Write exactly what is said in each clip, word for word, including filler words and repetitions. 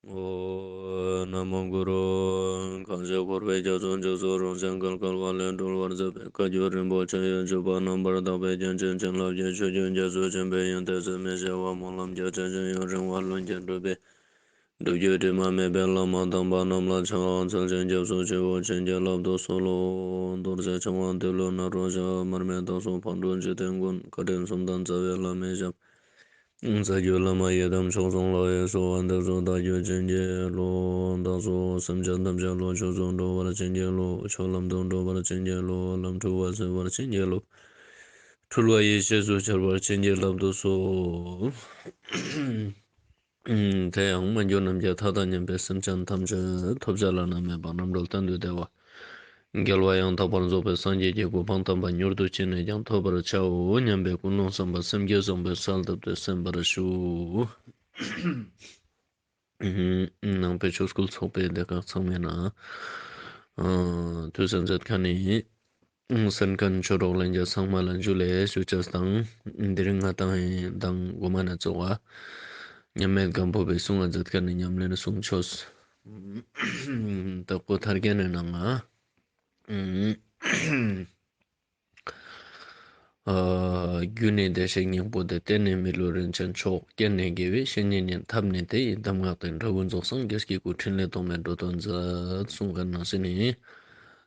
ཨོཾ། ན་མོ་གུ་རུ། གང་ཞིག་འཁོར་བའི་རྒྱ་མཚོ་མཇུག་སུ་རུང་ཞིང་བརྒལ་དཀའ་བ་ལས་སྒྲོལ་བར་མཛད་པའི་བཀའ་བརྒྱུད་རིན་པོ་ཆེ་ཡི་སྤྱོད་པ་རྣམ་པར་དག་པའི་རྒྱན་ཅན་བྱིན་རླབས་ཀྱི་ཆུ་རྒྱུན་རྒྱ་མཚོ་ཆེན་པོའི་ཡོན་ཏན་ཟད་མི་ཤེས་པ་སྨོན་ལམ་རྒྱ་ཆེ་ཞིང་ཡུན་རིང་བ་ལྷུན་གྱིས་གྲུབ་པའི་སྒྲུབ་བརྒྱུད་དྲི་མ་མེད་པའི་བླ་མ་དམ་པ་རྣམས་ལ་ཕྱག་འཚལ་ཞིང་སྐྱབས་སུ་མཆིའོ། བྱིན་གྱིས་བརླབ་ཏུ་གསོལ་ལོ། རྡོ་རྗེ་འཆང་དབང་ཏེ་ལོ་ནཱ་རོ་ཞབས། མར་མི་དྭགས་པོ་ཕག་གྲུ་འཇིག་རྟེན་མགོན། བཀའ་དྲིན་གསུམ་ལྡན་རྩ་བའི་བླ་མའི་ཞབས། རྩ་བརྒྱུད་བླ་མ་ཡི་དམ་མཆོག་གསུམ་ལ་གསོལ་བ་འདེབས་སོ། བདག་རྒྱུད་བྱིན་གྱིས་རློབས། བདག་སོགས་སེམས་ཅན་ཐམས་ཅད་བློ་ཆོས་སུ་འགྲོ་བར་བྱིན་གྱིས་རློབས། ཆོས་ལམ་དུ་འགྲོ་བར་བྱིན་གྱིས་རློབས། ལམ་འཁྲུལ་བ་སེལ་བར་བྱིན་གྱིས་རློབས། འཁྲུལ་བ་ཡེ་ཤེས་སུ་འཆར་བར་བྱིན་གྱིས་བརླབ་ཏུ་གསོལ། དེ་ཡང་མ་གྱུར་ནམ་མཁའི་མཐའ་དང་མཉམ་པའི་སེམས་ཅན་ཐམས་ཅད་ཐོབ་བྱ་བླ་ན་མེད་པ་རྣམ་གྲོལ་གཏན་དུ་བདེ་བ། རྒྱལ་བ་ཡང་དག་པར་རྫོགས་པའི་སངས་རྒྱས་ཀྱི་གོ་འཕང་དམ་པ་མྱུར་དུ་ཅི་ནས་ཀྱང་ཐོབ་པར་བྱའོ་སྙམ་པའི་ཀུན་སློང་བསམ་པ་སེམས་བསྐྱེད་བཟང་པོའི་གསལ་བཏབ་སྟེ་གསན་པར་ཞུ། ནང་པའི་ཆོས་སྐུལ་ཚོགས་པའི་སྡེ་ཁག་ཚང་མའི་ནང་དུས་གསན་མཛད་མཁན་ནི་གསན་མཁན་ཆོས་གྲོགས་ལྷན་རྒྱས་ཚང་མ་ལ་ཇུ་ལེ་ཞུ་ཅེས་དང་། དེ་རིང་ང་ཏང་ཡིན་དང་གོ་མ་ན་ཚོགས་པ་མཉམ་མེད་སྒམ་པོ་པའི་གསུང་ང་མཛད་མཁན་ནི་ཉམས་ལེན་གསུང་ཆོས་དྭགས་པོ་ཐར་རྒྱན་ནི་ནང་ང་། རྒྱུ་ནི་བདེ་གཤེགས་སྙིང་པོ་སྟེ། རྟེན་ནི་མི་ལུས་རིན་ཆེན་མཆོག་རྐྱེན་ནི་དགེ་བའི་བཤེས་གཉེན་ཡིན། ཐབས་ནི་དེ་ཡི་གདམས་ངག་སྟེ། འབྲས་བུ་རྫོགས་སངས་རྒྱས་ཀྱི་སྐུ། ཕྲིན་ལས་ཐོགས་མེད་འགྲོ་དོན་མཛད། གསུང་མཁན་ནང་བཞིན་ནི།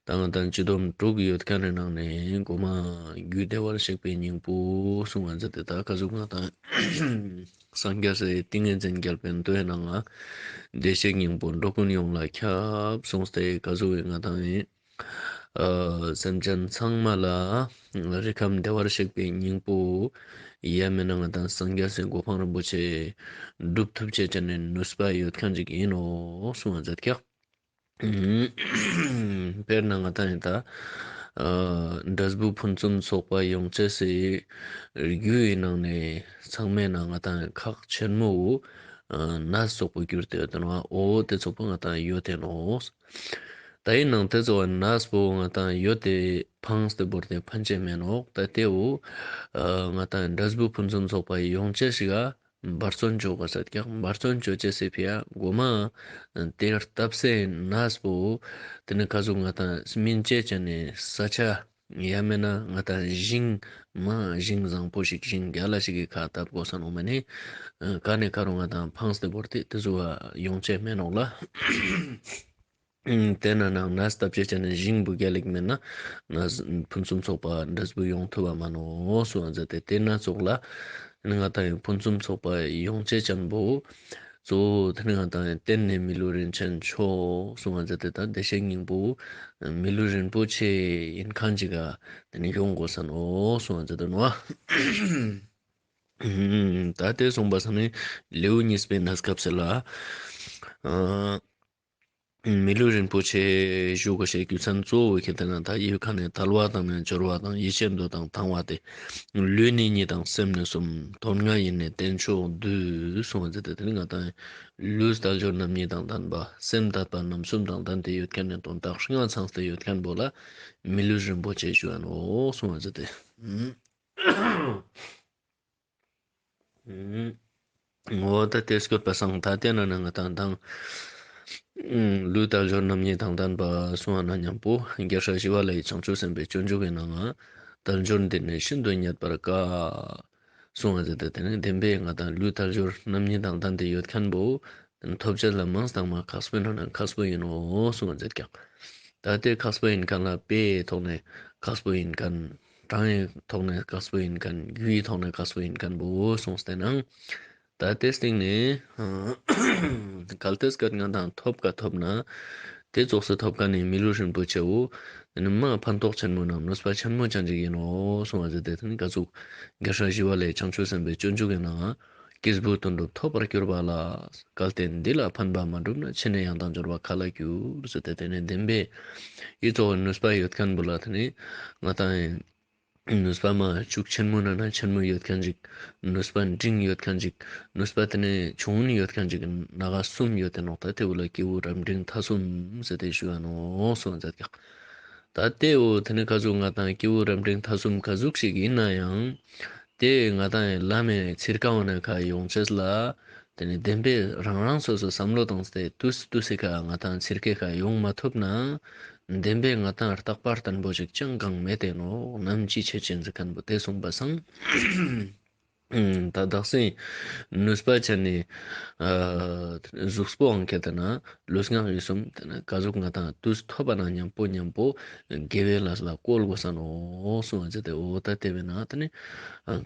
ད་ང་ཏང་སྤྱི་སྡོམ་དྲུག་ཡོད་མཁན་ནི་ནང་ནས་གོ་མ་རྒྱུ་བདེ་བར་གཤེགས་པའི་སྙིང་པོ་གསུང་ང་མཛད་དེ། ད་ག་ཟུག་ང་ཏང་སངས་རྒྱས་སི་ཏིང་ངེ་འཛིན་རྒྱལ་པོའི་མདོའི་ནང་ང་བདེ་གཤེགས་སྙིང་པོ་འགྲོ་ཀུན་ཡོངས་ལ་ཁྱབ་གསུངས་ཏེ། ག་ཟུག་གི་ང་ཏང་ཡིན་སེམས་ཅན་ཚང་མ་ལ་རིགས་ཁམས་བདེ་བར་གཤེགས་པའི་སྙིང་པོ་ཡ་མེད་ན་ང་ཏང་སངས་རྒྱས་སི་གོ་འཕང་རིན་པོ་ཆེ་སྒྲུབ་ཐུབ་ཅེས་ཅན་ནི་ནུས་པ་ཡོད་མཁན་ཅིག་ཡིན་ནོག་གསུང་ང་མཛད་ཀྱག། དཔེར་ན་ང་ཏང་ཡིན་ད་འབྲས་བུ་ཕུན་སུམ་ཚོགས་པ་ཡོང་ཅེས་སི་རྒྱུ་ཡི་ནང་ནས་ཚང་མའི་ནང་ང་ཏང་ཁག་ཆེན་མོ་བོ་ནས་ཙོགས་པོ་གྱུར་ཏེ་ཡོད་དེ་ནོག། འོ་དེ་ཙོགས་པོ་ང་ཏང་ཡོད་དེ་ནོག། ད་ཡིན་ནང་དེ་ཙོགས་ནས་པོ་ང་ཏང་ཡོད་དེ་ཕངས་ཏེ་བོར་ཏེ་ཕན་ཅེས་མེད་ནོག། ད་དེ་བོ་ང་ཏང་འབྲས་བུ་ཕུན་སུམ་ཚོགས་པ་ཡོང་ཅེས་ཤིག་ག་འབད་བརྩོན་ཅོ་ག་ཟེར་ཀྱག། འབད་བརྩོན་ཅོ་ཅེས་སི་ཕི་ཡ་གོ་མ་དེ་བཏབ་སའི་ནས་པོ་དེ་ནི་ག་ཟུག་ང་ཏང་སྨིན་ཅེས་ཅན་ནི་ས་ཆ་ཡ་མེད་ན་ང་ཏང་ཞིང་མ་ཞིང་བཟང་པོ་ཞིག་ཞིང་རྒྱལ་ལ་ཞིག་གི་ཁ་བཏབ་དགོས་ས་ནོག་མ་ནི་ག་ནས་ག་རུ་ང་ཏང་ཕངས་ཏེ་བོར་ཏེ་དེ་ཟུག་ཡོང་ཅེས་མེད་ནོག་ལ། དེ་ན་ནང་ནས་བཏབ་ཅེས་ཅན་ནི་ཞིང་བུ་རྒྱལ་ལ་ཞིག་མེད་ན་ནས་ཕུན་སུམ་ཚོགས་པ་འབྲས་བུ་ཡོང་ཐུབ་པ་མ་ནོག་གསུང་ང་མཛད་དེ། དེ་ན་ཙོགས་ལ་ང་ཏང་ཡིན་ཕུན་སུམ་ཚོགས་པ་ཡོང་ཅེས་ཅན་བོ་གཙོ་བོ་དེ་ནི་ང་ཏང་ཡིན་རྟེན་ནི་མི་ལུས་རིན་ཆེན་མཆོག་གསུང་ང་མཛད་དེ། ད་བདེ་གཤེགས་སྙིང་པོ་མི་ལུས་རིན་པོ་ཆེ་ཡིན་མཁན་ཅིག་ག་དེ་ནི་ཡོང་དགོས་ས་ནོག་གསུང་ང་མཛད་དེ་ནོག། ད་དེ་གསུངས་པ་སང་ནི་ལེའུ་གཉིས་པའི་གནས་སྐབས་སུ་ལ། མི་ལུས་རིན་པོ་ཆེ་ཞུ་དགོས་ཤེས་རྒྱུ་མཚན་གཙོ་བོ་ཁྱེད་དེ་ན་ད་ཡུལ་ཁ་ནས་དལ་བ་དང་ནི་འབྱོར་བ་དང་ཡེ་ཤེས་འདོད་དང་དང་བ་སྟེ། ལུས་ནི་གཉིས་དང་སེམས་ནི་གསུམ། དོན་ལྔ་ཡིས་ནི་རྟེན་མཆོག་བསྡུས། གསུང་ང་མཛད་དེ། དེ་ནི་ང་ཏང་ལུས་དལ་འབྱོར་རྣམ་གཉིས་དང་ལྡན་པ། སེམས་དད་པ་རྣམ་གསུམ་དང་ལྡན་ཏེ་ཡོད་མཁན་ནི་དོན་དག་ལྔ་ཚང་སྟེ་ཡོད་མཁན་བོ་ལ་མི་ལུས་རིན་པོ་ཆེ་ཞུ་འ་ནོག་གསུང་ང་མཛད་དེ། འོ་ད་དེ་སྐོར་པ་སང་ད་དེ་ན་ན་ང་ཏང་དང་། ལུས་དལ་འབྱོར་རྣམ་གཉིས་དང་ལྡན་པ་གསུང་བ་ན་མཉམ་པོ་རྒྱལ་སྲས་ཞི་བ་ལྷའི་བྱང་ཆུབ་སེམས་དཔའི་སྤྱོད་འཇུག་གི་ནང་ང་དལ་འབྱོར་འདི་ནི་ཤིན་ཏུ་རྙེད་པར་དཀའ། གསུང་བ་ཟེར་ཏེ་དེ་ནི་བདེན་པའི་ང་ཏང་ལུས་དལ་འབྱོར་རྣམ་གཉིས་དང་ལྡན་ཏེ་ཡོད་མཁན་བོ་ཐོབ་བྱ་ལ་མང་སྟེ་མ་ཁག་པོའི་ནང་ན་ཁག་པོ་ཡིན་ནོ་གསུང་བ་ཟེར་ཀྱང་། ད་དེ་ཁག་པོ་ཡིན་མཁན་ལ་དཔེའི་ཐོག་ནས་ཁག་པོ་ཡིན་མཁན། གྲངས་ཀྱི་ཐོག་ནས་ཁག་པོ་ཡིན་མཁན། རྒྱུ་ཡི་ཐོག་ནས་ཁག་པོ་ཡིན་མཁན་བོ་གསུངས་ཏེ་ནང་། ད་དེ་སྟེང་ནས་གལ་ཏེ་སྐད་ང་དང་ཐོབ་ཀ་ཐོབ་ན། དེ་ཙོགས་སུ་ཐོབ་མཁན་ནི་མི་ལུས་རིན་པོ་ཆེ་བོ། དེ་ནི་མ་ཕན་ཐོགས་ཆེན་མོ་ནང་ནུས་པ་ཆེན་མོ་ཅན་ཅིག་ཡིན་ནོ་གསུངས་པ་ཟེར་ཏེ། དེ་ནི་ག་ཟུག་རྒྱལ་སྲས་ཞི་བ་ལྷའི་བྱང་ཆུབ་སེམས་དཔའི་སྤྱོད་འཇུག་གི་ནང་། སྐྱེས་བུ་དོན་གྲུབ་ཐོབ་པར་གྱུར་པ་ལ། གལ་ཏེ་འདི་ལ་ཕན་པ་མ་བསྒྲུབས་ན། ཕྱི་ནས་ཡང་དག་འབྱོར་བ་ག་ལ་འགྱུར། ཟེར་ཏེ་དེ་ནི་བདེན་པའི་ཡིད་ཚོགས་ནུས་པ་ཡོད་མཁན་བོ་ལ་དེ་ནི་ང་དང་ནུས་པ་མ་ཤུགས་ཆེན་མོ་ན་ན་ཆེན་མོ་ཡོད་མཁན་ཅིག། ནུས་པ་འབྲིང་ཡོད་མཁན་ཅིག། ནུས་པ་དེ་ནི་ཆུང་ངུ་ཡོད་མཁན་ཅིག་ན་ག་གསུམ་ཡོད་དེ་ནོག། ད་དེ་བོ་ལ་སྐྱེས་བུ་རབ་འབྲིང་ཐ་གསུམ་ཟེར་ཏེ་ཞུ་ཡ་ནོག་གསུངས་ཟེར་ཀྱག། ད་དེ་བོ་དེ་ནི་ག་ཟུག་ང་དང་སྐྱེས་བུ་རབ་འབྲིང་ཐ་གསུམ་ག་ཟུག་ཞིག་ཡིན་ན་ཡང་། དེ་ང་དང་ཡི་བླ་མའི་ཚིར་ཀ་བ་ན་ཁ་ཡོང་ཅེས་ལ། དེ་ནས་བདེན་པའི་རང་རང་སོ་སོ་བསམ་བློ་བཏང་སྟེ་དུས་དུས་སི་ཁ་ང་ཏང་ཚིར་ཁའི་ཁ་ཡོང་མ་ཐུབ་ན་བདེན་པའི་ང་ཏང་རྟག་པ་བརྟན་པོ་ཞིག་ཅང་གང་མེད་དེ་ནོག། ནམ་ཅི་ཆོས་ཅན་ཟེར་མཁན་པོ་དེ་གསུངས་པ་སང་། ད་དག་སེ་ནུས་པ་ཆ་ནས་ཨ་གཟུགས་པོའང་ཁྱེར་ཏེ་ན་ལུས་ངག་ཡིད་གསུམ་དེ་ན་ག་ཟུག་ང་ཏང་དུས་ཐོབ་པ་ན་མཉམ་པོ་མཉམ་པོ་དགེ་བའི་ལས་ལ་བཀོལ་དགོས་ས་ནོག་གསུངས་པ་མཛད་དེ། འོ་ད་དེ་བས་ན་དེ་ནི་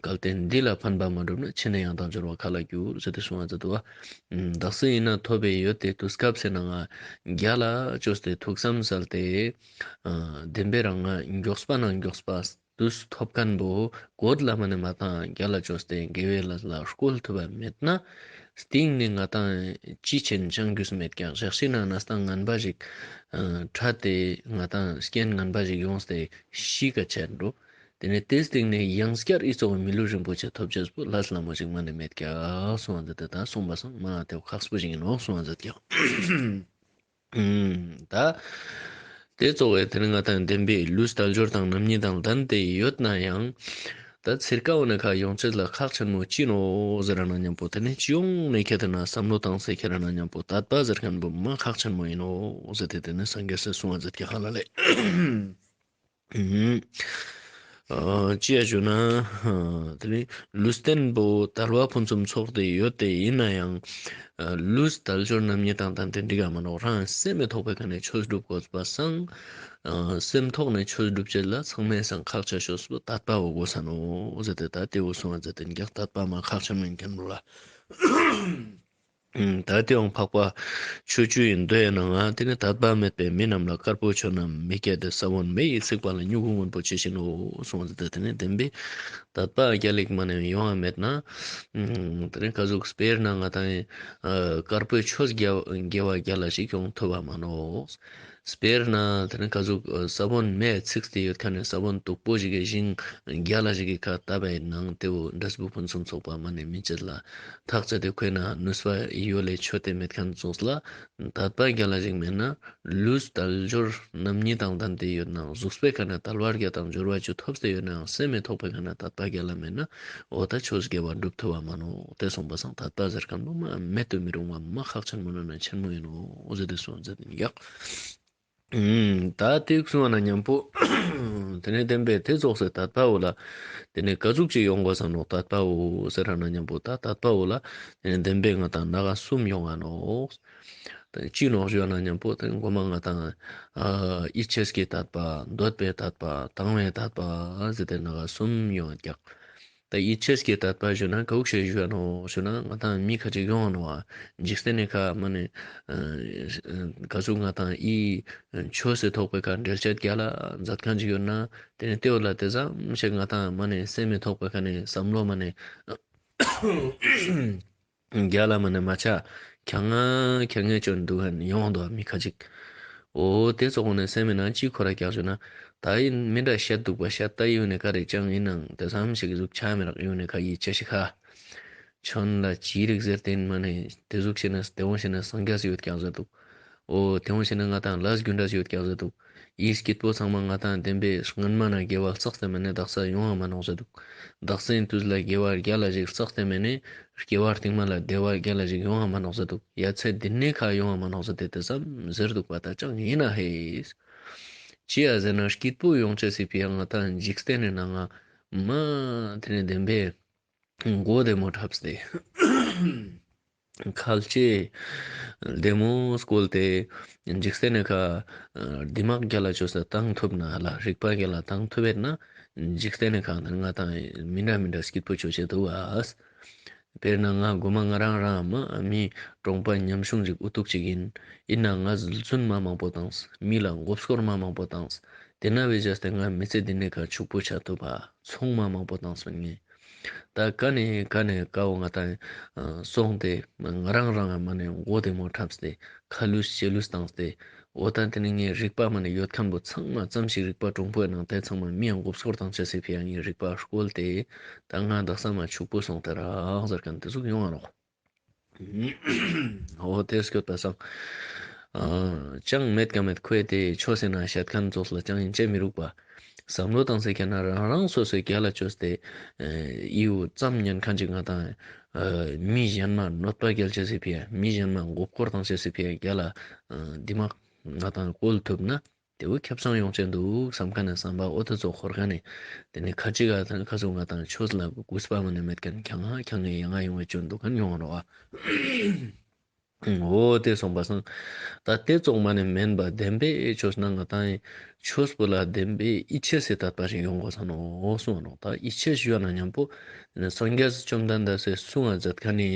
གལ་ཏེ་འདི་ལ་ཕན་པ་མ་བསྒྲུབས་ན་ཕྱི་ནས་ཡང་དག་འབྱོར་བ་ག་ལ་འགྱུར་ཟེར་ཏེ་གསུངས་པ་མཛད་དེ། དག་སེ་ཡིན་ན་ཐོབ་པའི་ཡོད་དེ་དུས་སྐབས་སེ་ན་ང་རྒྱལ་ལ་བཅོས་ཏེ་ཐུགས་བསམ་གསལ་ཏེ་བདེན་པའི་རང་ང་མགྱོགས་པ་ན་མགྱོགས་པ་དུས་ཐོབ་མཁན་པོ་གོད་ལ་མ་ནེ་མ་ཏང་རྒྱལ་ལ་བཅོས་ཏེ་དགེ་བའི་ལས་ལ་བཀོལ་ཐུབ་པ་མེད་ན་སྟིང་ནེ་ང་ཏང་ཅི་ཆེན་ཅང་རྒྱུས་མེད་ཀྱག། ཞག་ཤིག་ན་གནས་སྟངས་ངན་པ་ཞིག་ཨ་འཕྲད་དེ་ང་ཏང་རྐྱེན་ངན་པ་ཞིག་ཡོངས་ཏེ་ཤི་ཀ་ཆེན་འགྲོ། དེ་ནེ་དེ་སྟིང་ནེ་ཡང་སྐྱར་ཨི་ཙོགས་མི་ལུས་རིན་པོ་ཆེ་ཐོབ་ཅེས་པོ་ལས་སླ་མོ་ཞིག་མ་ནེ་མེད་ཀྱག་གསུངས་པ་མཛད་དེ། ད་གསུངས་པ་སང་མ་དེ་ཁག་པོ་ཞིག་ཡིན་ནོག་གསུངས་པ་མཛད་ཀྱག། ཨུམ། ད་དེ་ཙོགས་སེ་དེ་ནི་ང་ཏང་བདེན་པའི་ལུས་དལ་འབྱོར་དང་རྣམ་གཉིས་དང་ལྡན་ཏེ་ཡོད་ན་ཡང་ད་ཚིར་ཀ་འོ་ནེ་ཁ་ཡོང་ཅེས་ལ་ཁག་ཆེན་མོ་ཅི་ནོག་ཟེར་ན་མཉམ་པོ་དེ་ནི་ཅི་ཡོང་ནེ་ཁྱེར་ཏེ་ན་བསམ་བློ་བཏང་སྟེ་ཁྱེར་ན་མཉམ་པོ་དད་པ་ཟེར་མཁན་པོ་མ་ཁག་ཆེན་མོ་ཡིན་ནོག་ཟེར་ཏེ་དེ་ནི་སངས་རྒྱས་སི་གསུངས་པ་མཛད་ཀྱག་ཧ་ལ་ལེ། ཨུམ། ཨ་ཅི་ཡ་ཞུ་ན་ཨ་དེ་ནི་ལུས་རྟེན་པོ་དལ་བ་ཕུན་སུམ་ཚོགས་ཏེ་ཡོད་དེ་ཡིན་ན་ཡང་ཨ་ལུས་དལ་འབྱོར་རྣམ་གཉིས་དང་ལྡན་ཏེ་འགྲིག་ག་མ་ནོག། རང་སེམས་མི་ཐོག་པའི་ཁ་ནེ་ཆོས་སྒྲུབ་དགོས་པ་སང་ཨ་སེམས་ཐོག་ནེ་ཆོས་སྒྲུབ་ཅེས་ལ་ཚང་མའི་སང་ཁག་ཆེ་ཤོས་པོ་དད་པ་བོ་དགོས་ས་ནོག་ཟེར་ཏེ། ད་དེ་བོ་གསུངས་པ་མཛད་དེ་ཀྱག། དད་པ་མ་ཁག་ཆེན་མོ་ཡིན་མཁན་པོ་ལ། ཨུམ། ད་དེའང་འཕགས་པ་ཆོས་བཅུ་ཡི་མདོའི་ནང་ང་དེ་ནི་དད་པ་མེད་པའི་མི་རྣམས་ལ་དཀར་པོའི་ཆོས་རྣམས་མི་སྐྱེད་དེ། ས་བོན་མེ་ཡིས་ཚིག་པ་ལ་མྱུ་གུ་སྔོན་པོ་ཇི་བཞིན་ནོ་གསུངས་ཏེ། དེ་ནི་བདེན་པའི་དད་པ་རྒྱལ་ལ་ཞིག་མ་ནེ་ཡོང་བ་མེད་ན་ཨུམ་དེ་ནི་ག་ཟུག་དཔེར་ན་ང་ཏང་ཨ་དཀར་པོའི་ཆོས་དགེ་བ་དགེ་བ་རྒྱལ་ལ་ཞིག་ཡོང་ཐུབ་བ་མ་ནོག། དཔེར་ན་དེ་ནི་ག་ཟུག་ས་བོན་མེ་ཚིག་སྟེ་ཡོད་མཁན་ནི་ས་བོན་སྟུག་པོ་ཞིག་གི་ཞིང་རྒྱལ་ལ་ཞིག་གི་ཁ་བཏབ་པའི་ནང་དེ་བོ་འབྲས་བུ་ཕུན་སུམ་ཚོགས་པ་མ་ནེ་མི་ཆེད་ལ་ཐག་ཆད་དེ་ཁོ་ན་ནུས་པ་ཡོད་ལེ་ཆོད་དེ་མེད་མཁན་ཙོགས་ལ་དད་པ་རྒྱལ་ལ་ཞིག་མེད་ན་ལུས་དལ་འབྱོར་རྣམ་གཉིས་དང་ལྡན་ཏེ་ཡོད་ནའང་གཟུགས་པོའི་ཁ་ནེ་དལ་བ་བརྒྱད་དང་འབྱོར་བ་བཅུ་ཐོབ་སྟེ་ཡོད་ནའང་སེམས་མི་ཐོག་པའི་ཁ་ནེ་དད་པ་རྒྱལ་ལ་མེད་ན་འོ་ད་ཆོས་དགེ་བ་འགྲུབ་ཐུབ་བ་མ་ནོག། དེ་གསུངས་པ་སང་དད་པ་ཟེར་མཁན་པོ་མ་མེད་དུ་མི་རུང་བ་མ་ཁག་ཆེན་མོ་ནང་ནེ་ཆེན་མོ་ཡིན་ནོག་ཟེར་ཏེ་གསུངས་ཏེ་ཡོད་ཀྱག། ཨུམ། ད་དེ་གསུངས་པ་ན་མཉམ་པོ་དེ་ནི་བདེན་པའི་དེ་ཙོགས་སེ་དད་པ་བོ་ལ་དེ་ནི་ག་ཟུག་ཅིག་ཡོང་དགོས་ས་ནོག། དད་པ་བོ་ཟེར་ན་མཉམ་པོ་ད་དད་པ་བོ་ལ་དེ་ནི་བདེན་པའི་ང་ཏང་ན་ག་གསུམ་ཡོང་ང་ནོག། དེ་ཅི་ནོག་ཞུ་ན་མཉམ་པོ་དེ་ནི་གོ་མ་ང་ཏང་ཨ་ཡིད་ཆེས་ཀྱི་དད་པ། འདོད་པའི་དད་པ། དང་བའི་དད་པ་ཟེར་ཏེ་ན་ག་གསུམ་ཡོང་ཀྱག། ད་ཡིད་ཆེས་ཀྱི་དད་པ་ཞུ་ན་ག་ཟུག་ཞིག་ཞུ་ནོག་ཞུ་ན་ང་ཏང་མི་ཁ་ཅིག་ཡོང་ནོག་པ། འཇིག་རྟེན་ནི་ཁ་མ་ནེ་ཨ་ག་ཟུག་ང་ཏང་ཨི་ཆོས་སི་ཐོག་པའི་ཁ་འགྲེལ་བཤད་རྒྱལ་ལ་མཛད་མཁན་ཅིག་ཡོད་ན་དེ་ནི་དེ་བོ་ལ་དེ་ཙམ་ཞིག་ང་ཏང་མ་ནེ་སེམས་མི་ཐོག་པའི་ཁ་ནེ་བསམ་བློ་མ་ནེ་རྒྱལ་ལ་མ་ནེ་མ་ཆ་ཁྱང་ང་ཁྱང་ངེ་ཅོ་འདུག་ཁན་ཡོང་དོ་མི་ཁ་ཅིག། འོ་དེ་ཙོགས་ནེ་སེམས་མི་ནང་ཅི་འཁོར་ར་ཀྱག་ཞུ་ན་ད་ཡིན་མི་འདྲ་བཤད་འདུག་པ། བཤད་ད་ཡོད་ནི་ཁ་རེ་ཅང་ཡིན་ནང་དེ་ཙམ་ཞིག་གཟུགས་ཆ་མི་རག་ཡོད་ནི་ཁ་ཡིད་ཆེས་ཤིག་ཁ། ཆོན་ལ་ཅི་རིག་ཟེར་ཏེ་མ་ནེ་དེ་ཟུག་ཤེས་ན་དེ་བོ་ཤེས་ན་སངས་རྒྱས་ཡོད་ཀྱག་ཟེར་འདུག། འོ་དེ་བོ་ཤེས་ན་ང་ཏང་ལས་རྒྱུ་འབྲས་ཡོད་ཀྱག་ཟེར་འདུག། ཡིད་སྐྱིད་པོ་ཚང་མ་ང་ཏང་བདེན་པའི་སྔན་མ་ན་དགེ་བ་བསགས་ཏེ་མ་ནེ་དག་ས་ཡོང་བ་མ་ནོག་ཟེར་འདུག། དག་སའི་དུས་ལ་དགེ་བ་རྒྱལ་ལ་ཞིག་བསགས་ཏེ་མ་ནེ་སྐྱེ་བ་རྟིང་མ་ལ་བདེ་བ་རྒྱལ་ལ་ཞིག་ཡོང་བ་མ་ནོག་ཟེར་འདུག། ཡ་ཚེ་འདི་ནེ་ཁ་ཡོང་བ་མ་ནོག་ཟེར་ཏེ་དེ་ཙམ་ཟེར་འདུག་པ། ད་ཅང་ཡིན་ན་ཧེ། ཅི་ཡ་ཟེར་ན་སྐྱིད་པོ་ཡོང་ཅེས་སི་ཕི་ཡ་ང་ཏང་འཇིག་རྟེན་ནི་ནང་ང་མ་དེ་ནི་བདེན་པའི་མགོ་བདེ་མོ་འཁྲབ་སྟེ། ཁ་ལྕེ་བདེ་མོ་བསྐོལ་ཏེ་འཇིག་རྟེན་ནི་ཁ་འདི་མག་རྒྱལ་ལ་ཅོས་ཏེ་བཏང་ཐུབ་ན་ལ་རིག་པ་རྒྱལ་ལ་བཏང་ཐུབ་ཡོད་ན་འཇིག་རྟེན་ནི་ཁ་ང་ཏང་མི་འདྲ་མི་འདྲ་སྐྱིད་པོ་ཅོ་ཅེས་འདུག་པ། དཔེར་ན་ང་གོ་མ་ང་རང་རང་མ་མི་གྲོང་པ་ཉམ་ཆུང་ཅིག་འུ་ཐུག་ཅིག་ཡིན། ཡིན་ན་ང་རྫུན་མ་མང་པོ་བཏངས། མི་ལ་མགོ་སྐོར་མ་མང་པོ་བཏངས། དེ་ན་བའི་བྱས་ཏེ་ང་མི་ཚེ་འདི་ནེ་ཁ་ཕྱུག་པོ་ཆ་ཐུབ་པ། ཚོང་མ་མང་པོ་བཏངས་པ་ངས། ད་ཀ་ནེ་ཀ་ནེ་ཀ་བོ་ང་ཏང་སོང་སྟེ་ང་རང་རང་མ་ནེ་མགོ་བདེ་མོ་འཁྲབ་སྟེ་ཁ་ལུས་ལྕེ་ལུས་བཏང་སྟེ་འོ་ད་དེ་ནི་ངའི་རིག་པ་མ་ནེ་ཡོད་མཁན་པོ་ཚང་མ་ཙམ་ཞིག་རིག་པ་གྲུང་པོའི་ནང་དེ་ཚང་མ་མི་ཡང་མགོ་སྐོར་བཏང་ཅེས་སི་ཕི་ཡ་ངའི་རིག་པ་བསྐོལ་ཏེ་ད་ང་དག་ས་མ་ཕྱུག་པོ་སོང་སྟེ་རག་ཟེར་མཁན་དེ་ཟུག་ཡོང་ང་ནོག། འོ་དེ་སྐྱོད་པ་སང་ཨ་ཅང་མེད་ཀ་མེད་ཁོས་དེ་ཆོས་ཟེར་ན་བཤད་མཁན་ཙོགས་ལ་ཅང་ཡིན་ཅེས་མི་རུག་པ། བསམ་བློ་བཏང་སེ་ཁྱེར་ན་རང་རང་སོ་སོའི་རྒྱལ་ལ་བཅོས་ཏེ་ཨེ་ཡིའུ་ཙམ་ཉན་མཁན་ཅིག་ང་དང་ཨེ་མི་གཞན་མ་གནོད་པ་སྐྱེལ་ཅེས་སི་ཕི་ཡ་མི་གཞན་མ་མགོ་སྐོར་བཏང་ཅེས་སི་ཕི་ཡ་རྒྱལ་ལ་ཨེ་དེ་མ་ང་དང་བཀོལ་ཐུབ་ན་དེ་བོ་ཁེ་བཟང་ཡོང་ཅེས་འདུག་བསམ་མཁན་ནི་བསམ་པ་འོ་དེ་ཚོ་འཁོར་མཁན་ནི་དེ་ནི་ཁ་ཅིག་ག་ཁ་ཅིག་ང་དང་ཆོས་ལ་གུས་པ་མ་ནེ་མེད་མཁན་ཁྱང་ང་ཁྱང་ངེ་ཡང་ང་ཡོང་བའི་སྐྱོན་འདུག་མཁན་ཡོང་རོགས་ཨ། འོ་དེ་སོང་པ་སང་། ད་དེ་ཙོགས་མ་ནེ་མེན་པ་བདེན་པའི་ཆོས་ན་ང་དང་ཆོས་པོ་ལ་བདེན་པའི་ཡིད་ཆེས་སི་དད་པ་ཞིག་ཡོང་དགོས་ས་ནོག་གསུངས་ནོག་ད་ཡིད་ཆེས་ཞུ་བ་ན་མཉམ་པོ་སངས་རྒྱས་བཅོམ་ལྡན་འདས་སི་གསུང་ང་མཛད་མཁན་ནི་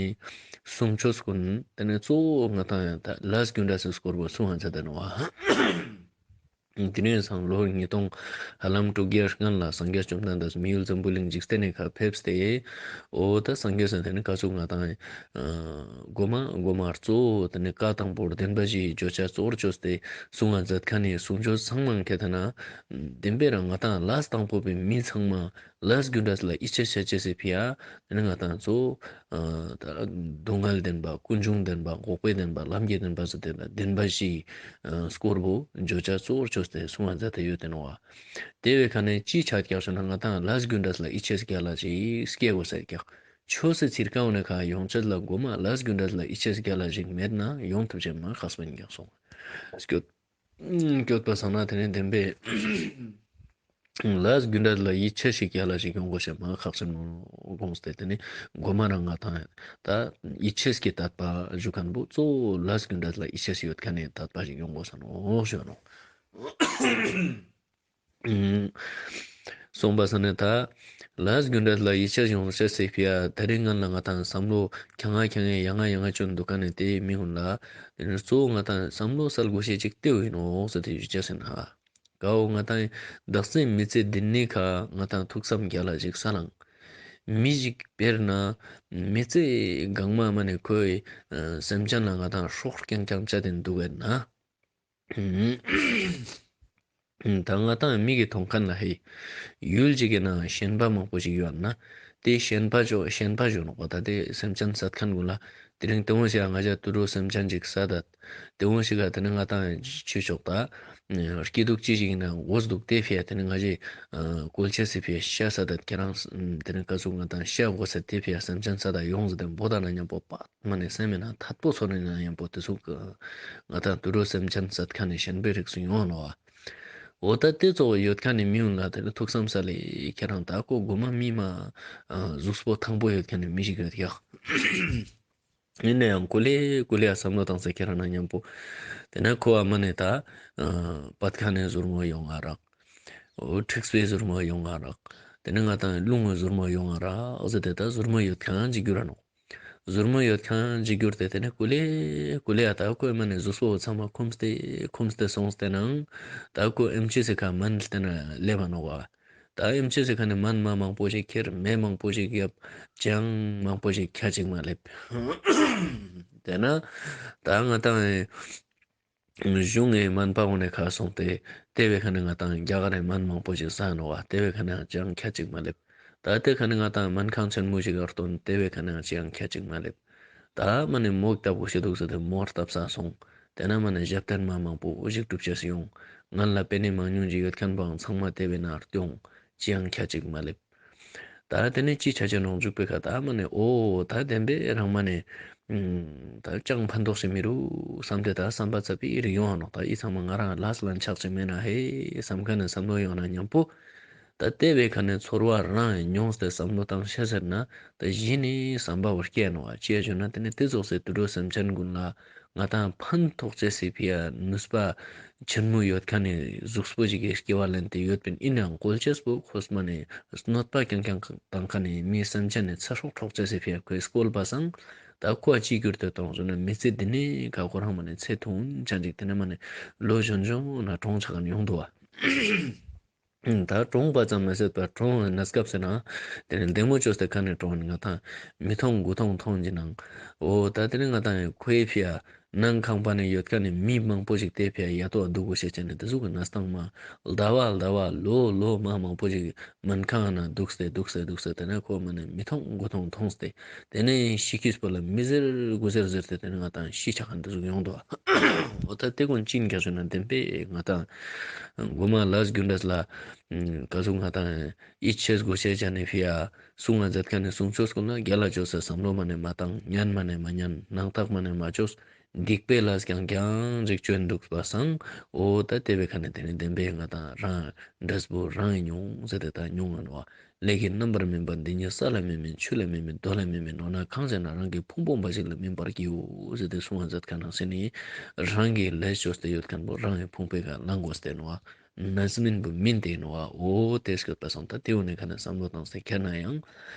གསུང་ཆོས་ཀུན་དེ་ནི་གཙོ་བོ་ང་དང་ད་ལས་རྒྱུ་འབྲས་སི་སྐོར་བོ་གསུང་ང་མཛད་དེ་ནོག་བ། དེ་ནས་སང་ལོ་ཉིས་སྟོང་ཧ་ལམ་དྲུག་བརྒྱའི་སྔན་ལ་སངས་རྒྱས་བཅོམ་ལྡན་འདས་མི་ཡུལ་འཛམ་བུ་གླིང་འཇིག་རྟེན་ནི་ཁ་ཕེབས་ཏེ། འོ་ད་སངས་རྒྱས་སི་དེ་ནི་ཀ་ཟུག་ང་དང་ཨ་གོ་མ་གོ་མ་གཙོ་བོ་དེ་ནི་བཀའ་དང་པོ་བདེན་པ་བཞིའི་བརྗོད་བྱ་གཙོ་བོར་བཅོས་ཏེ་གསུང་ང་མཛད་མཁན་ནི་གསུང་ཆོས་ཚང་མ་ཁྱེད་དེ་ན་བདེན་པའི་རང་ང་དང་ལས་དང་པོ་པའི་མི་ཚང་མ་ལས་རྒྱུ་འབྲས་ལ་ཡིད་ཆེས་བྱ་ཅེས་སི་ཕི་ཡ་དེ་ནི་ང་དང་གཙོ་བོ་ཨ་ད་སྡུག་བསྔལ་བདེན་པ་ཀུན་འབྱུང་བདེན་པ་འགོག་པའི་བདེན་པ་ལམ་གྱི་བདེན་པ་ཟེར་ཏེ་ལ་བདེན་པ་བཞིའི་ཨ་སྐོར་བོ་བརྗོད་བྱ་གཙོ་བོར་བཅོས་ཏེ་གསུང་ང་མཛད་དེ་ཡོད་དེ་ནོག་བ། དེ་བའི་ཁ་ནས་ཅི་ཆ་རྒྱག་ཟེར་ན་ང་དང་ལས་རྒྱུ་འབྲས་ལ་ཡིད་ཆེས་རྒྱལ་ལ་ཞིག་སྐྱེ་དགོས་ཟེར་རྒྱག་ཆོས་སི་ཚིར་ཀའོ་ནས་ཁ་ཡོང་ཆེད་ལ་གོ་མ་ལས་རྒྱུ་འབྲས་ལ་ཡིད་ཆེས་རྒྱལ་ལ་ཞིག་མེད་ན་ཡོང་ཐུབ་ཅེས་མ་ཁག་པོ་ཡིན་རྒྱག་སོང་། སྐྱོད་སྐྱོད་པ་སང་ན་དེ་ནས་བདེན་པའི་ལས་རྒྱུ་འབྲས་ལ་ཡིད་ཆེས་ཤིག་རྒྱལ་ལ་ཞིག་ཡོང་དགོས་ཤེས་མ་ཁག་ཆེན་མོ་དགོངས་ཏེ་དེ་ནི་གོ་མ་རང་ང་དང་ད་ཡིད་ཆེས་ཀྱི་དད་པ་ཞུ་མཁན་བོ་གཙོ་བོ་ལས་རྒྱུ་འབྲས་ལ་ཡིད་ཆེས་ཡོད་མཁན་ནི་དད་པ་ཞིག་ཡོང་དགོས་ས་ནོག་ཞུ་ནོག་སོང་པ་སང་ན་ད་ལས་རྒྱུ་འབྲས་ལ་ཡིད་ཆེས་ཡོང་ཤེས་སི་ཕི་ཡ་དེ་རིང་ངན་ལ་ང་དང་བསམ་བློ་ཁྱང་ང་ཁྱང་ངེ་ཡང་ང་ཡང་ང་བཅོ་འདུག་མཁན་ནི་དེ་མི་ཀུན་ལ་གཙོ་བོ་ང་དང་བསམ་བློ་གསལ་དགོས་ཤེས་ཅིག་དེ་བོ་ཡིན་ནོག་ཟེར་ཏེ་ཞུ་ཅེས་ཡིན་ཧ། ཀ་བོ་ང་དང་བདག་འཛིན་མི་ཚེ་འདི་ནི་ཁ་ང་དང་ཐུགས་བསམ་རྒྱལ་ལ་ཞིག་ས་ལང་། མི་ཞིག་དཔེར་ན་མི་ཚེ་གང་མ་མ་ནེ་ཁོའི་ཨ་སེམས་ཅན་ལ་ང་དང་སྲོག་རྐྱང་རྐྱང་བཅད་དེ་འདུག་པས་ན། ད་ང་དང་མིག་གི་མཐོང་མཁན་ལ་ཧེ། ཡུལ་ཅིག་གི་ནང་ཞེན་པ་མང་པོ་ཞིག་ཡོད་ན། དེ་ཞེན་པ་ཅོ་ཞེན་པ་ཞུ་ནོག་པ། ད་དེ་སེམས་ཅན་བསད་མཁན་ཀུན་ལ། དེ་རིང་དེ་བོ་ཞིག་ང་ཅག་དུད་འགྲོ་སེམས་ཅན་ཅིག་བསད་ད། དེ་བོ་ཞིག་ག་དེ་ནི་ང་དང་ཆོས་ཕྱོགས་ད། སྐྱིད་སྡུག་ཅི་ཞིག་ཡིན་ན་འོ་སྡུག་དེ་ཕི་ཡ་དེ་ནི་ང་ཅག་བཀོལ་ཅེས་སི་ཕི་ཡ་ཤ་བསད་ད་ཁྱེད་རང་དེ་ནི་ཀ་ཟུག་ང་དང་ཤ་དགོས་ས་དེ་ཕི་ཡ་སེམས་ཅན་བསད་ད་ཡོང་ཟེར་ཏེ་འབོད་ད་ན་མཉམ་པོ་པ། མ་ནེ་སེམས་མེད་ན་ཐད་པོ་ཚོར་ན་མཉམ་པོ་དེ་ཚོ་ང་དང་དུད་འགྲོ་སེམས་ཅན་བསད་མཁན་ནི་ཞེན་པའི་རིགས་སུ་ཡོང་ནོག་པ། འོ་ད་དེ་ཙོགས་ཡོད་མཁན་ནི་མི་ཀུན་ལ་དེ་ནི་ཐུགས་བསམ་ས་ལེ་ཁྱེད་རང་ད་ཁོ་གོ་མ་མི་མ་གཟུགས་པོ་ཐང་པོ་ཡོད་མཁན་ནི་མི་ཞིག་ཡོད་ཀྱག་ཡིན་ན་ཡང་ཀུ་ལེ་ཀུ་ལེ་ཡ་བསམ་བློ་བཏང་སེ་ཁྱེད་རང་ན་མཉམ་པོ། དེ་ནི་ཁོ་བ་མ་ནེ་ད་བད་ཁ་ནེ་ཟུར་མོ་ཡོང་ང་རག་འོ་ཁྲིགས་པའི་ཟུར་མོ་ཡོང་ང་རག་དེ་ནི་ང་དང་རླུང་གི་ཟུར་མོ་ཡོང་ང་རག་ཟེར་ཏེ་ད་ཟུར་མོ་ཡོད་མཁན་ཅིག་གྱུར་ར་ནོག་ཟུར་མོ་ཡོད་མཁན་ཅིག་གྱུར་ཏེ་དེ་ནི་ཀུ་ལེ་ཀུ་ལེ་ཡ་ད་ཁོའི་མ་ནེ་གཟུགས་པོ་ཚང་མ་འཁུམས་ཏེ་འཁུམས་ཏེ་སོང་སྟེ་ནང་ད་ཁོ་ཨེམ་ཆི་སི་ཁ་སྨན་བསྟེན་ན་སླེབས་པ་ནོག་པ། ད་ཨེམ་ཆི་སི་ཁ་ནེ་སྨན་མ་མང་པོ་ཞིག་ཁྱེར་མེ་མང་པོ་ཞིག་བརྒྱབ་ཅང་མང་པོ་ཞིག་ཁྱ་ཅིག་མ་སླེབས། དེ་ན་ད་ང་དང་གཞུང་ངི་སྨན་པ་འོ་ནེ་ཁ་སོང་སྟེ་དེ་བའི་ཁ་ནེ་ང་དང་རྒྱ་གར་རི་སྨན་མང་པོ་ཞིག་ཟ་ནོག་པ། དེ་བའི་ཁ་ནེ་ཅང་ཁྱ་ཅིག་མ་སླེབས། ད་དེ་ཁ་ནེ་ང་དང་སྨན་ཁང་ཆེན་མོ་ཞིག་གར་ཐོན་དེ་བའི་ཁ་ནེ་ཅང་ཁྱ་ཅིག་མ་སླེབས། ད་མ་ནེ་མོ་ལྟ་བུ་ཞིག་འདུག་ཟེར་ཏེ་མོ་ལྟ་བུ་ས་སོང་། དེ་ན་མ་ནེ་ཞབས་བརྟན་མ་མང་པོ་འོ་ཞིག་སྒྲུབ་ཅེས་སི་ཡོང་། ངན་ལ་པེ་ནེ་མང་ཉུང་ཅིག་ཡོད་མཁན་པའང་ཚང་མ་དེ་བའི་ནང་སྟོང་། ཅི་ཡང་ཁྱ་ཅིག་མ་སླེབས། ད་དེ་ནེ་ཅི་ཆ་ཆ་ནོག་འཇུག་པའི་ཁ་ད་མ་ནེ་འོ་ད་བདེན་པའི་རང་མ་ནེ་ད་ཅང་ཕན་ཐོགས་ཤིག་མི་རུག་བསམ་སྟེ་ད་བསམ་པ་ཙ་པིག་རིག་ཡོང་ང་ནོག་ད་འི་ཚང་མ་ང་རང་ལས་ལན་ཆགས་ཤིག་མེད་ན་ཧེ་བསམ་མཁན་ནི་བསམ་བློ་ཡོང་ན་མཉམ་པོ། ད་དེ་བའི་ཁ་ནེ་ཚོར་བ་རང་མྱོང་སྟེ་བསམ་བློ་བཏང་ཤེས་ཟེར་ན་ད་གཞི་ནེ་བསམ་པ་བོ་སྐྱེ་ནོག་པ། ཅི་ཡ་ཞུ་ན་དེ་ནེ་དེ་ཙོགས་སི་དུད་འགྲོ་སེམས་ཅན་ཀུན་ལ་ང་དང་ཕན་ཐོགས་ཅེས་སི་ཕི་ཡ་ནུས་པ་ཆེན་མོ་ཡོད་མཁན་ནི་གཟུགས་པོ་ཞིག་གི་སྐྱེ་བ་ལེན་ཏེ་ཡོད་པིན། ཡིན་ནའང་བཀོལ་ཅེས་པོ་ཁོ་མ་ནེ་གནོད་པ་རྐྱང་རྐྱང་བཏང་མཁན་ནི་མི་སེམས་ཅན་ནི་ཚེ་སྲོག་འཕྲོག་ཅེས་སི་ཕི་ཡ་ཁོས་བཀོལ་པ་སང་ད་ཁོ་ཅི་གྱུར་ཏེ་ཏོང་ཞུ་ན་མི་ཚེ་འདི་ནེ་ཁ་ཁོ་རང་མ་ནེ་ཚེ་ཐུང་ཅན་ཅིག་དེ་ནེ་མ་ནེ་ལོ་གཞོན་གཞོན་ན་གྲོངས་ཆ་མཁན་ཡོང་འདུག་པ། ད་གྲོངས་པ་ཙམ་མ་ཟད་པར་གྲོངས་ནས་སྐབས་སུ་ན་དེ་ནེ་བདེ་མོ་བཅོས་ཏེ་ཁ་ནེ་གྲོངས་ནས་ང་དང་མི་མཐོང་དགུ་མཐོང་མཐོང་གི་ནང་འོ་ད་དེ་ནེ་ང་དང་ཁོའི་ཕི་ཡ་ ནང་ཁང་པ་ནེ་ཡོད་ཁན་ནི་མི་མང་པོ་ཞིག་ཏེ་ཕི་ཡ་ཡ་ཏོ་འདུག་གོ་ཤེས་ཅན་ནི་ཏེ་ཟུག་གི་གནས་སྟངས་མ་ཟླ་བ་ཟླ་བ་ལོ་ལོ་མ་མང་པོ་ཞིག་སྨན་ཁང་ནང་འདུག་སྟེ་འདུག་སྟེ་འདུག་སྟེ་ཏེ་ནེ་ཁོ་མ་ནེ་མི་མཐོང་དགུ་མཐོང་མཐོང་སྟེ་ཏེ་ནེ་ཤི་ཁུས་པོ་ལ་མི་ཟེར་དགུ་ཟེར་ཟེར་ཏེ་ཏེ་ནེ་ང་ཏང་ཤི་ཆ་ཁན་ཏེ་ཟུག་ཡོང་དུག། འོ་ད་ཏེ་ཀུན་ཅི་ཨིན་ཀྱག་ཞུ་ན་བདེན་པའི་ང་ཏང་གོ་མ་ལས་རྒྱུ་འབྲས་ལ་ཀ་ཟུག་ང་ཏང་ཡིད་ཆེས་དགོས་ཤེས་ཅན་ནི་ཕི་ཡ་གསུང་ང་མཛད་ཁན་ནི་གསུང་ཆོས་ཀུན་ལ་རྒྱལ་ལ་ཅོས་སེ་བསམ་བློ་མ་ནེ་མ་བཏང་ཉན་མ་ནེ་མ་ཉན་སྣང་ཐག་མ་ནེ་མ་ཅོས། སྡིག་པའི་ལས་རྐྱང་རྐྱང་ཅིག་ཅོ་འདུག་པ་སང་། འོ་ད་ཏེ་བའི་ཁ་ནེ་ཏེ་ནེ་བདེན་པའི་ང་ཏང་རང་འབྲས་བུ་རང་ངི་མྱོང་ཟེར་ཏེ་ད་མྱོང་ང་ནོག། ལས་ཀྱི་རྣམ་པར་སྨིན་པ་འདི་ཉིད་ས་ལ་མི་སྨིན་ཆུ་ལ་མི་སྨིན་རྡོ་ལ་མི་སྨིན་འོ་ན་གང་ཟེར་ན་རང་གི་ཕུང་པོ་འབའ་ཞིག་ལ་སྨིན་པར་བགྱིའོ་ཟེར་ཏེ་གསུང་ང་མཛད་ཁན་ནང་ཟེར་ནི་རང་གི་ལས་ཅོས་ཏེ་ཡོད་ཁན་པོ་རང་ངི་ཕུང་པོའི་ཁ་ལང་དགོས་ཏེ་ནོག། རྣམ་སྨིན་པོ་སྨིན་ཏེ་ནོག། འོ་ཏེ་སྐྱོད་པ་སང་ད་ཏེ་འོ་ནེ་ཁ་ནེ་བསམ་བློ་བཏང་སྟེ་ཁྱེར་ན་ཡང་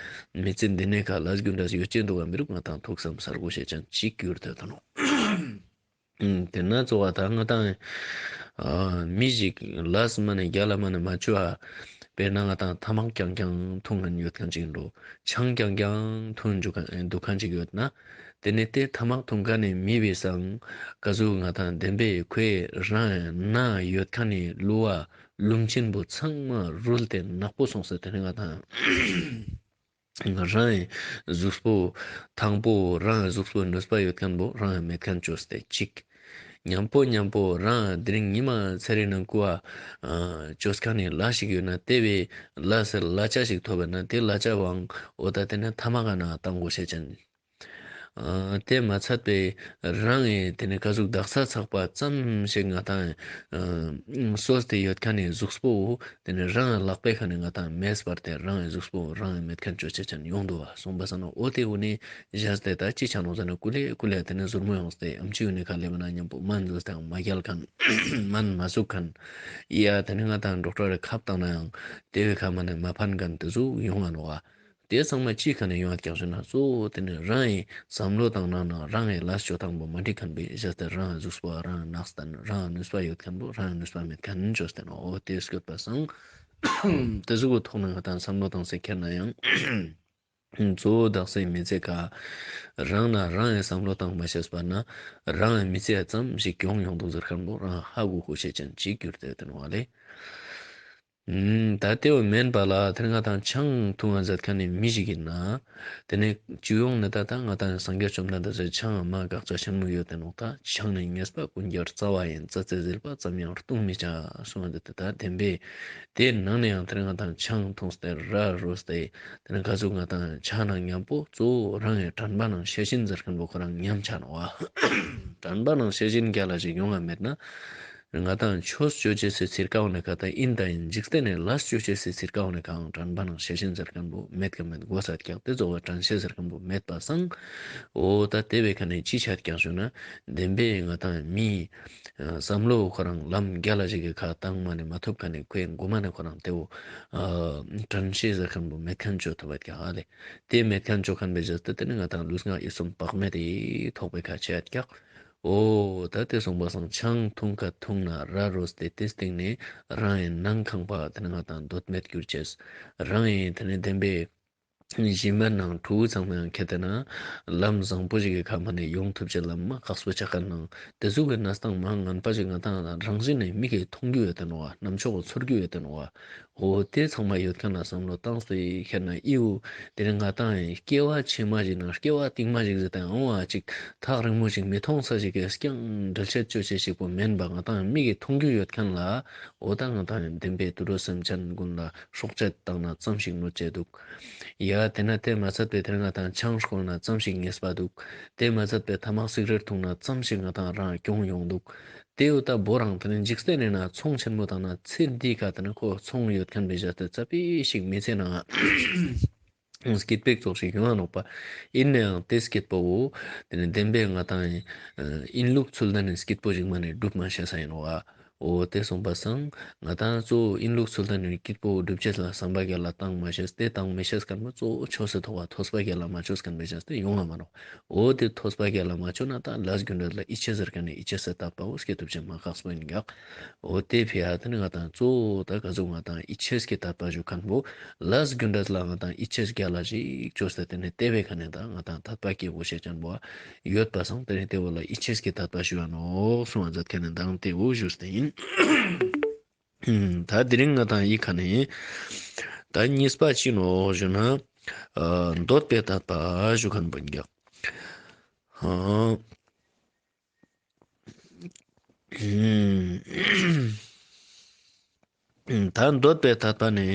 མི་ཚེ་འདི་ནེ་ཁ་ལས་རྒྱུ་འབྲས་ཡོད་ཅེ་འདུག་ག་མི་རུག་ང་ཏང་ཐུགས་བསམ་གསར་དགོས་ཤེས་ཅན་ཅིག་གྱུར་ཏེ་ད་ནོག། ཏེ་ན་གཙོ་བོ་ད་ང་ཏང་ཨ་མི་ཞིག་ལས་མ་ནེ་རྒྱལ་ལ་མ་ནེ་མ་ཅོ་ཨ། དཔེར་ན་ང་ཏང་ཐ་མག་རྐྱང་རྐྱང་འཐུང་ཁན་ཡོད་ཁན་ཅིག་ཨིན་འགྲོ། ཆང་རྐྱང་རྐྱང་འཐུང་འདུག་ཁན་ཅིག་ཡོད་ན། ཏེ་ནེ་ཏེ་ཐ་མག་འཐུང་ཁན་ནི་མི་བོའི་སང་ཀ་ཟུག་ང་ཏང་བདེན་པའི་ཁོའི་རང་ན་ཡོད་ཁན་ནི་བློ་བ་ལུང་ཆེན་པོ་ཚང་མ་རུལ་ཏེ་ནག་པོ་སོང་སྟེ་ཏེ་ནེ་ང་ཏང་རང་ངི་གཟུགས་པོ་ཐང་པོ་རང་ངི་གཟུགས་པོ་ནུས་པ་ཡོད་ཁན་པོ་རང་ངི་མེད་ཁན་ཅོས་ཏེ་ཅིག། ཉམ་པོ་ཉམ་པོ་རང་དེ་རིང་ཉི་མ་ཚེ་རིང་ནང་ཀུ་བ་ཅོས་ཁན་ནི་ལས་ཤིག་ཡོད་ན་ཏེ་བའི་ལས་ལ་ཆ་ཞིག་ཐོབ་པ་ན་ཏེ་ལ་ཆ་བའང་འོ་ད་ཏེ་ནེ་ཐ་མག་ག་ནེ་བཏང་དགོས་ཤེས་ཅན། ཨ་ཏེ་མ་ཚད་པའི་རང་ངི་ཏེ་ནེ་ཀ་ཟུག་དག་ས་ཚག་པ་ཙམ་ཞིག་ང་ཏང་ཨ་གསོས་ཏེ་ཡོད་ཁན་ནི་གཟུགས་པོ་ཏེ་ནེ་རང་ངི་ལག་པའི་ཁ་ནེ་ང་ཏང་མེད་པར་ཏེ་རང་ངི་གཟུགས་པོ་རང་ངི་མེད་ཁན་ཅོ་ཅེས་ཅན་ཡོང་དུག་པ་སོང་པ་སང་ན་འོ་ཏེ་འོ་ནེ་བཞག་སྟེ་ད་ཅི་ཆ་ནོག་ཟེར་ན་ཀུ་ལེ་ཀུ་ལེ་ཏེ་ནེ་ཟུར་མོ་ཡོངས་ཏེ་ཨམ་ཆི་འོ་ནེ་ཁ་ལེབ་ན་ཉམ་པོ་སྨན་ཟོས་ཏེ་མ་རྒྱལ་ཁན་སྨན་མ་ཟུག་ཁན་ཡ་ཏེ་ནེ་ང་ཏང་ཌོག་ཊར་ཁབ་བཏང་ན་ཡང་ཏེ་བའི་ཁ་མ་ནེ་མ་ཕན་ཁན་ཏེ་ཟུག་ཡོང་ང་ནོག་པ། ཏེ་ཚང་མ་ཅི་ཁ་ནེ་ཡོང་ཡོད་ཀྱག་ཞུ་ན་གཙོ་བོ་ཏེ་ནེ་རང་ངི་བསམ་བློ་བཏང་ན་ན་རང་ངི་ལས་ཅོ་སྟངས་པོ་མ་འགྲིག་ཁན་པོའི་བཞག་སྟེ་རང་ངི་གཟུགས་པོ་རང་ངི་ནགས་སྟན་རང་ངི་ནུས་པ་ཡོད་ཁན་པོ་རང་ངི་ནུས་པ་མེད་ཁན་ཅོས་ཏེ་ནོག། འོ་ཏེ་སྐྱོད་པ་སང་ཏེ་ཟུག་གི་ཐོག་ནེ་ང་ཏང་བསམ་བློ་བཏང་སྟེ་ཁྱེར་ན་ཡང་གཙོ་བོ་དག་སའི་མི་ཚེ་ཁ་རང་ན་རང་ངི་བསམ་བློ་བཏང་མ་ཤེས་པ་ན་རང་ངི་མི་ཚེ་ཙམ་ཞིག་གྱོང་ཡོང་དུག་ཟེར་ཁན་པོ་རང་ཧ་གོ་དགོས་ཤེས་ཅན་ཅིག་གྱུར་ཏེ་ཡོད་ཏེ་ནོག་ལེ། ད་ཏེ་བོ་མེན་པ་ལ་ཏེ་ང་ཏང་ཆང་འཐུང་ང་མཛད་ཁན་ནི་མི་ཞིག་ཨིན་ན། ཏེ་ནེ་སྤྱི་ཡོངས་ནེ་ད་ད་ང་ཏང་སངས་རྒྱས་བཅོམ་ལྡན་འདས་སི་ཆང་མ་དགག་བྱ་ཆེན་མོ་ཡོད་ཏེ་ནོག། ད་ཆང་ནི་ཉེས་པ་ཀུན་གྱི་རྩ་བ་ཡིན། རྩྭ་རྩེ་ཟིལ་པ་ཙམ་ཡང་བཏུང་མི་བྱ་གསུངས་ཏེ་ད་བདེན་པའི་ཏེ་ནང་ནེ་ཡང་ཏེ་ང་ཏང་ཆང་འཐུངས་ཏེ་ར་རོས་ཏེ་ཏེ་ནེ་ག་ཟུག་ང་ཏང་ཆ་ན་ཉམ་པོ་གཙོ་བོ་རང་ངི་དྲན་པ་ནང་ཤེས་བཞིན་ཟེར་ཁན་པོ་ཁོ་རང་ཉམས་ཆ་ནོག་པ། དྲན་པ་ནང་ཤེས་བཞིན་རྒྱལ་ལ་ཞིག་ཡོང་ང་མེད་ན། ང་ཏང་ཆོས་ཅོ་ཅེས་སི་ཚིར་ཀ་འོ་ནེ་ཁ་ད་ཨིན་ད་ཨིན། འཇིག་རྟེན་ནི་ལས་ཅོ་ཅེས་སི་ཚིར་ཀ་འོ་ནེ་ཁའང་དྲན་པ་ནང་ཤེས་བཞིན་ཟེར་ཁན་པོ་མེད་ཀ་མེད་དགོས་ས་ཀྱག། ཏེ་གཙོ་བོ་དྲན་ཤེས་ཟེར་ཁན་པོ་མེད་པ་སང་། འོ་ད་ཏེ་བའི་ཁ་ནེ་ཅི་ཆ་ཀྱག་ཞུ་ན་བདེན་པའི་ང་ཏང་མི་བསམ་བློ་ཁོ་རང་ལམ་རྒྱལ་ལ་ཞིག་གི་ཁ་བཏང་མ་ནེ་མ་ཐུབ་ཁ་ནེ་ཁོའི་མགོ་མ་ནེ་ཁོ་རང་ཏེ་བོ་དྲན་ཤེས་ཟེར་ཁན་པོ་མེད་ཁན་ཅོ་ཐུབ་པ་ཀྱག་ཨ་ལེ། ཏེ་མེད་ཁན་ཅོ་ཁན་པོའི་རྗེས་ཏེ་ཏེ་ནེ་ང་ཏང་ལུས་ངག་ཡིད་གསུམ་བག་མེད་དེ་ཐོག་པའི་ཁ་ཆ་ཀྱག། འོ་ད་ཏེ་སོང་པ་སང་ཆང་འཐུང་ཁ་འཐུང་ན་ར་རོས་ཏེ་ཏེ་སྟིང་ནེ་རང་ངི་ནང་ཁང་པ་ཏེ་ནེ་ང་ཏང་འདོད་མེད་གྱུར་ཅེས། རང་ངི་ཏེ་ནེ་བདེན་པའི་གཞི་མེད་ནང་ཕྲུ་གུ་ཚང་མ་ཡང་ཁྱེར་ཏེ་ན་ལམ་བཟང་པོ་ཞིག་གི་ཁ་མ་ནེ་ཡོང་ཐུབ་ཅེས་ལམ་མ་ཁག་པོ་ཆ་ཁན་ནང་ཏེ་ཟུག་གི་གནས་སྟངས་མ་ངན་པ་ཞིག་ང་ཏང་རང་བཞིན་ནེ་མིག་གི་མཐོང་རྒྱུ་ཡོད་ཏེ་ནོག་པ། རྣམ་ཅོག་གི་ཚོར་རྒྱུ་ཡོད་ཏེ་ནོག་པ། འོ་ཏེ་ཚང་མ་ཡོད་ཁན་ལ་བསམ་བློ་བཏང་སྟེ་ཁྱེར་ན་ཨི་བོ་ཏེ་ནེ་ང་ཏང་སྐྱེ་བ་ཕྱི་མ་ཞིག་ན་སྐྱེ་བ་རྟིང་མ་ཞིག་ཟེར་ཏེ་འོང་བ་ཅིག་ཐག་རིང་མོ་ཞིག་མི་མཐོང་ས་ཞིག་གི་རྐྱང་འགྲེལ་བཤད་ཅོ་ཅེས་ཞིག་པོ་མེན་པ་ང་ཏང་མིག་གི་མཐོང་རྒྱུ་ཡོད་ཁན་ལ་འོ་ད་ང་ཏང་བདེན་པའི་དུད་འགྲོ་སེམས་ཅན་ཀུན་ལ་སྲོག་གཅོད་བཏང་ན་ཙམ་ཞིག་གནོད་ཅེས་དུག། ཡ་ཏེ་ན་ཏེ་མ་ཚད་པའི་ཏེ་ནེ་ང་ཏང་ཆང་སྐོལ་ན་ཙམ་ཞིག་ཉེས་པ་དུག། ཏེ་མ་ཚད་པའི་ཐ་མག་སིག་རེཊ་འཐུང་ན་ཙམ་ཞིག་ང་ཏང་རང་གྱོང་ཡོང་དུག། ཏེ་འོ་ད་བོ་རང་ཏེ་ནེ་འཇིག་རྟེན་ནི་ན་ཚོང་ཆེན་མོ་བཏང་ན་ཚེ་འདི་ཀ་ཏེ་ནེ་ཁོ་ཚོང་ཡོད་ཁན་པའི་བཞག་སྟེ་ཙ་པིག་ཞིག་མི་ཚེ་ནང་སྐྱིད་པའི་ཚོགས་ཤིག་ཡོང་ང་ནོག་པ། ཨིན་ནའང་ཏེ་སྐྱིད་པོ་བོ་ཏེ་ནེ་བདེན་པའི་ང་ཏང་ཨིན་ལུགས་ཚུལ་ལྡན་ནི་སྐྱིད་པོ་ཞིག་མ་ནེ་སྒྲུབ་མ་ཤེས་ས་ཨིན་ནོག་པ། འོ་དེ་སོང་པ་སང་ང་ཏང་གཙོ་བོ་ཨིན་ལུགས་ཚུལ་ལྡན་ནི་སྐྱིད་པོ་སྒྲུབ་ཅེས་ལ་བསམ་པ་རྒྱལ་ལ་བཏང་མ་ཤེས་ཏེ་བཏང་མི་ཤེས་མཁན་པོ་གཙོ་བོ་ཆོས་སི་ཐོག་པ་ཐོས་པ་རྒྱལ་ལ་མ་ཆོས་མཁན་པོ་ཤེས་ཏེ་ཡོང་ང་མ་ནོག། འོ་དེ་ཐོས་པ་རྒྱལ་ལ་མ་ཆོས་ན་ད་ལས་རྒྱུ་འབྲས་ལ་ཡིད་ཆེས་ཟེར་མཁན་ནི་ཡིད་ཆེས་སི་དད་པ་བོ་སྐྱེ་ཐུབ་ཅེས་མ་ཁག་པོ་ཨིན་གྱག། འོ་དེ་ཕི་ཡ་དེ་ནི་ང་ཏང་གཙོ་བོ་ད་ག་ཟུག་ང་ཏང་ཡིད་ཆེས་ཀྱི་དད་པ་ཞུ་མཁན་པོ་ལས་རྒྱུ་འབྲས་ལ་ང་ཏང་ཡིད་ཆེས་རྒྱལ་ལ་ཞིག་ཅོས་ཏེ་དེ་ནི་དེ་བའི་ཁ་ནས་ད་ང་ཏང་དད་པ་སྐྱེ་དགོས་ཤེས་ཅན་པོ་ཡོད་པ་སང་དེ་ནི་དེ་བོ་ལ་ཡིད་ཆེས་ཀྱི་དད་པ་ཞུ་ཡ་ནོག་གསུང་བ་མཛད་མཁན་ནི་མདང་དེ་བོ་ཞུས་ཏེ་ཨིན། ད་དེ་རིང་ང་ཏང་ཡི་ཁ་ནས་ད་གཉིས་པ་ཅི་ནོག་ཞུ་ན། ཨ་འདོད་པའི་དད་པ་ཞུ་མཁན་པོ་ཨིན་གྱག། ཨ་ད་འདོད་པའི་དད་པ་ནི།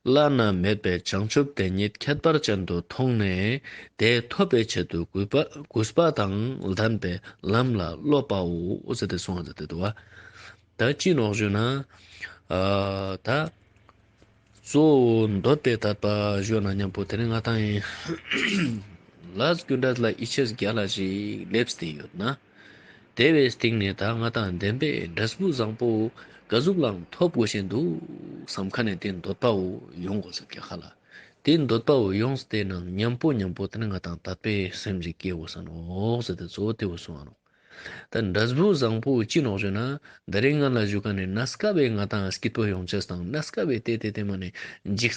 བླ་ན་མེད་པའི་བྱང་ཆུབ་དེ་ཉིད་ཁྱད་པར་ཅན་དུ་མཐོང་ནས་དེ་ཐོབ་པའི་ཆེད་དུ་གུས་པ་གུས་པ་དང་ལྡན་པའི་ལམ་ལ་སློབ་པའོ་ཟེར་ཏེ་གསུངས་ཏེ་འདུག་པ། ད་ཅི་ནོག་ཞུ་ན། ཨ་ད་གཙོ་བོ་འདོད་པའི་དད་པ་ཞུ་ན་མཉམ་པོ་དེ་ནི་ང་ཏང་ཡིན། ལས་རྒྱུ་འབྲས་ལ་ཡིད་ཆེས་རྒྱལ་ལ་ཞིག་སླེབས་ཏེ་ཡོད་ན། དེ་བའི་སྟེང་ནས་ད་ང་ཏང་བདེན་པའི་འབྲས་བུ་བཟང་པོ་ག་ཟུག་ལའང་ཐོབ་དགོས་ཤེས་འདུག་བསམ་མཁན་ནི་དེ་འདོད་པ་བོ་ཡོང་དགོས་ས་ཀྱག་ཧ་ལ། དེ་འདོད་པ་བོ་ཡོངས་ཏེ་ནང་མཉམ་པོ་མཉམ་པོ་དེ་ནི་ང་ཏང་དད་པའི་སེམས་ཞིག་སྐྱེ་དགོས་ས་ནོག་ཟེར་ཏེ་གཙོ་བོ་དེ་བོ་གསུངས་པ་ནོག། ད་འབྲས་བུ་བཟང་པོ་ཅི་ནོག་ཞུ་ན། ད་རིང་ང་ལ་ཞུ་མཁན་ནི་གནས་སྐབས་པའི་ང་ཏང་སྐྱིད་པོ་ཡོང་ཅེས་དང་གནས་སྐབས་པའི་དེ་དེ་དེ་མ་ནི་འཇིག་